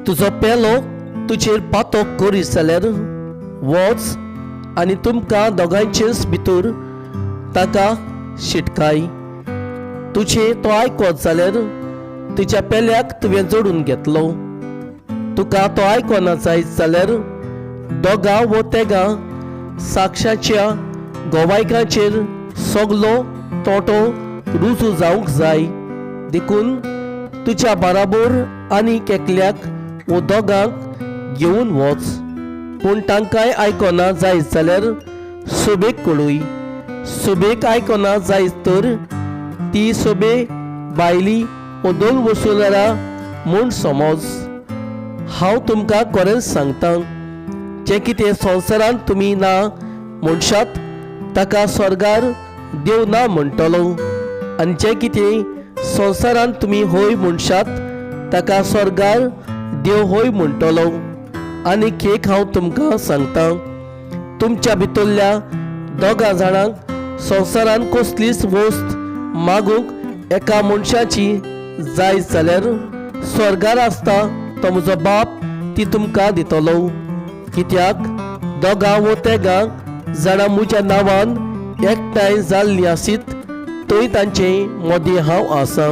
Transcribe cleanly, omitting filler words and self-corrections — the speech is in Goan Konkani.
तुजो पेलो तुजेर पातोक करीत जाल्यार वच आनी तुमकां दोगांयचेच भितर ताका शिटकाय. तुजें तो आयकत जाल्यार तुज्या पेल्याक तुवें जोडून घेतलो. तुका तो आयकना जायत जाल्यार दोगां वो तेगां साक्षाच्या गोवायकाचेर सगलो तोटो रुजू जावंक जाय. देखून तुज्या बाराबोर आनीक एकल्याक वो दोगांक घेवन वच. पूण तांकांय आयकना जायत जाल्यार सोबेक कळय. सोबेक आयकना जायत तर ती सोबे बायली वो दोन वसुलारा म्हूण समज. हांव तुमकां खरेंच सांगता, जें कितें संवसारांत तुमी ना म्हणशात ताका स्वर्गार देव ना म्हणटलो, आनी जें कितें संवसारांत तुमी हय म्हणशात ताका स्वर्गार देव हय म्हणटलो. आनीक एक हांव तुमकां सांगता, तुमच्या भितरल्या दोगां जाणांक संवसारांत कसलीच वस्त मागूंक एका मनशाची जाय जाल्यार स्वर्गार आसता तो म्हजो बाप ती तुमकां दितलो. कित्याक दोगां वो तेगां जाणां म्हज्या नांवान एकठांय जाल्लीं आसीत थंय तांचे मदीं हांव आसा.